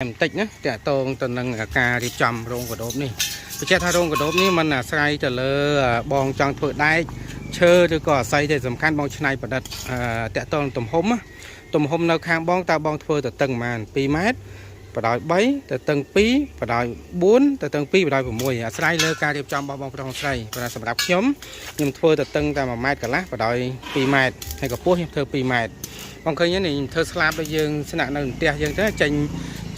បន្តិចណាតាក់ទងទៅនឹងការរៀបចំរោងកណ្ដូបនេះបញ្ជាក់ថារោងកណ្ដូបនេះมันអាស្រ័យទៅលើបងចង់ធ្វើដែកឈើឬក៏អាស័យទេសំខាន់បងច្នៃប្រឌិតតាក់ទងទំហំណាទំហំនៅខាងបងតើបងធ្វើទៅតឹងប៉ុន្មាន2ម៉ែត្របដោយ3ទៅតឹង2បដោយ4ទៅតឹង2បដោយ6អាស្រ័យលើការរៀបចំរបស់បងប្រុសស្រីប៉ុន្តែសម្រាប់ខ្ញុំខ្ញុំធ្វើទៅតឹងតែ1ម៉ែត្រកន្លះបដោយ2ម៉ែត្រហើយកម្ពស់ខ្ញុំធ្វើ2ម៉ែត្របងឃើញនេះខ្ញុំធ្វើស្លាបដូចយើងស្នាក់នៅផ្ទះយើងទៅចេញ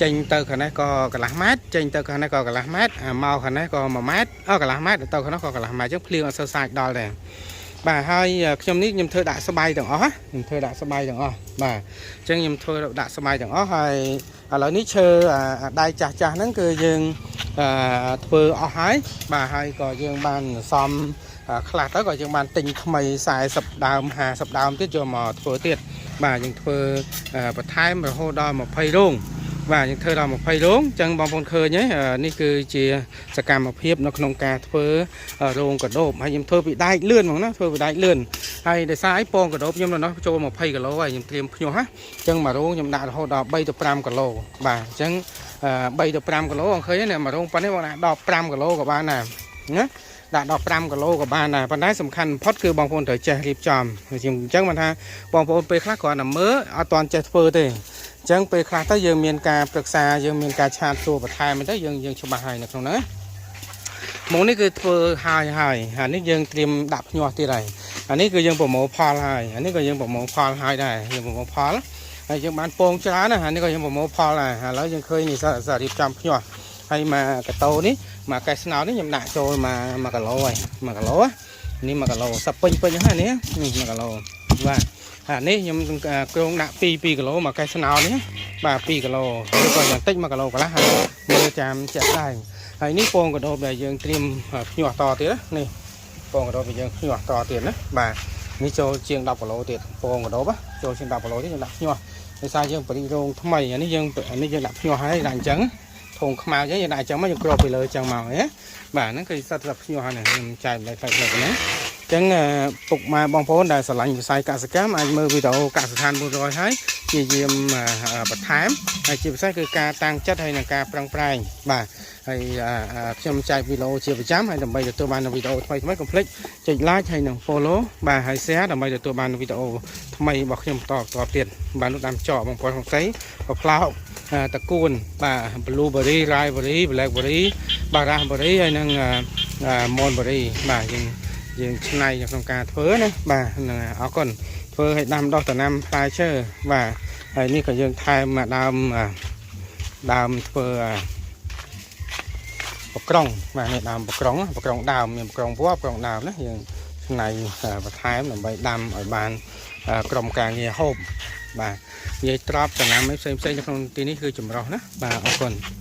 ចេញទៅខាងនេះក៏កន្លះម៉ែត្រចេញទៅខាងនេះក៏កន្លះម៉ែត្រអាមកខាងនេះក៏1ម៉ែត្រអកន្លះម៉ែត្រទៅខាងនោះក៏កន្លះម៉ែត្រអញ្ចឹងភ្លៀងអត់សូវសាចដល់ដែរបាទហើយខ្ញុំនេះខ្ញុំធ្វើដាក់ស្បៃទាំងអស់ខ្ញុំធ្វើដាក់ស្បៃទាំងអស់បាទអញ្ចឹងខ្ញុំធ្វើដាក់ស្បៃទាំងអស់ហើយឥឡូវនេះឈើអាដៃចាស់ចាស់ហ្នឹងគឺយើងធ្វើអស់ហើយបាទហើយក៏យើងបានសំខ្លះទៅក៏យើងបានទិញថ្មី40ដើម50ដើមទៀតយកមកធ្វើទៀតបាទយើងធ្វើបន្ថែមរហូតដល់20រោងបាទយើងធ្វើដល់20រោងអញ្ចឹងបងប្អូនឃើញហើយនេះគឺជាសកម្មភាពនៅក្នុងការធ្វើរោងកណ្ដូបហើយខ្ញុំធ្វើពីដែកលឿនហ្មងណាធ្វើពីដែកលឿនហើយដោយសារអីពងកណ្ដូបខ្ញុំនៅនោះចូល20គីឡូហើយខ្ញុំត្រៀមភ្ញាស់ណាអញ្ចឹងមួយរោងខ្ញុំដាក់រហូតដល់3ទៅ5គីឡូបាទអញ្ចឹង3ទៅ5គីឡូអង្គឃើញនេះមួយរោងប៉ុណ្នេះបងដាក់ដល់5គីឡូក៏បានដែរណាដាក់ដល់5គីឡូក៏បានដែរប៉ុន្តែសំខាន់បំផុតគឺបងប្អូនត្រូវចេះរៀបចំអញ្ចឹងបានថាបងប្អូនពេលខ្លះគ្រាន់តែមើលអត់ទាន់ចេះធ្វើទេអញ្ចឹងពេលខ្លះទៅយើងមានការប្រឹក្សាយើងមានការ chat សួរបន្ថែមទៅយើងយើងច្បាស់ហើយនៅក្នុងហ្នឹងណាមកនេះគឺធ្វើហើយហើយអានេះយើងត្រៀមដាក់ភ្ញាស់ទៀតហើយអានេះគឺយើងប្រមូលផលហើយអានេះក៏យើងប្រមូលផលហើយដែរយើងប្រមូលផលហើយយើងបានពងច្រើនណាអានេះក៏យើងប្រមូលផលដែរឥឡូវយើងឃើញនេះសរៀបចំភ្ញាស់ហើយមកកតោនេះមកកែស្នោនេះខ្ញុំដាក់ចូលមក1គីឡូហើយ1គីឡូនេះ1គីឡូសពេញពេញហ្នឹងនេះនេះ1គីឡូបាទអានេះខ្ញុំគ្រងដាក់2 2គីឡូមកកែស្នោនេះបាទ2គីឡូឬក៏យ៉ាងតិច1គីឡូកន្លះហើយមើលចាំជាក់ស្ដែងហើយនេះពងកណ្ដូបដែលយើងត្រៀមភ្ញាស់តទៀតនេះពងកណ្ដូបដែលយើងភ្ញាស់តទៀតណាបាទនេះចូលជាង10គីឡូទៀតពងកណ្ដូបចូលជាង10គីឡូទៀតយើងដាក់ភ្ញាស់ដោយសារយើងបរិរោងថ្មីអានេះយើងអានេះយើងដាក់ភ្ញាស់ហើយដាក់អញ្ចឹងធុងខ្មៅអញ្ចឹងយើងដាក់អញ្ចឹងមកយើងគ្របពីលើអញ្ចឹងមកហ៎បាទហ្នឹងគឺសិតតែភ្ញាស់ហើយខ្ញុំចែកម្លែកផ្លែកៗណាអញ្ចឹងពុកម៉ែបងប្អូនដែលស្រឡាញ់វិស័យកសិកម្មអាចមើលវីដេអូកសិដ្ឋាន400ហើយជាយាមបន្ថែមហើយជាពិសេសគឺការតាំងចិត្តហើយនិងការប្រឹងប្រែងបាទហើយខ្ញុំចែកវីដេអូជាប្រចាំហើយដើម្បីទទួលបានវីដេអូថ្មីថ្មីកុំភ្លេចចុច like ហើយនិង follow បាទហើយ share ដើម្បីទទួលបានវីដេអូថ្មីរបស់ខ្ញុំបន្តបន្តទៀតបាទនោះដាំចកបងប្អូនក្នុងស្រីបផ្លោកតកួនបាទ blueberry raspberry blackberry បាទ raspberry ហើយនិង mulberry បាទយើងយើងឆ្នៃនៅក្នុងការធ្វើណាបាទហ្នឹងអរគុណធ្វើឲ្យដាំដុះដំណាំផ្លែឈើបាទហើយនេះក៏យើងថែមមកដើមដើមធ្វើបក្រុងបាទនេះដើមបក្រុងបក្រុងដើមមានបក្រុងវល្លិបក្រុងដើមណាយើងឆ្នៃបន្ថែមដើម្បីដាំឲ្យបានក្រុមការងារហូបបាទនិយាយត្រប់ដំណាំអីផ្សេងផ្សេងនៅក្នុងទីនេះគឺចម្រោះណាបាទអរគុណ។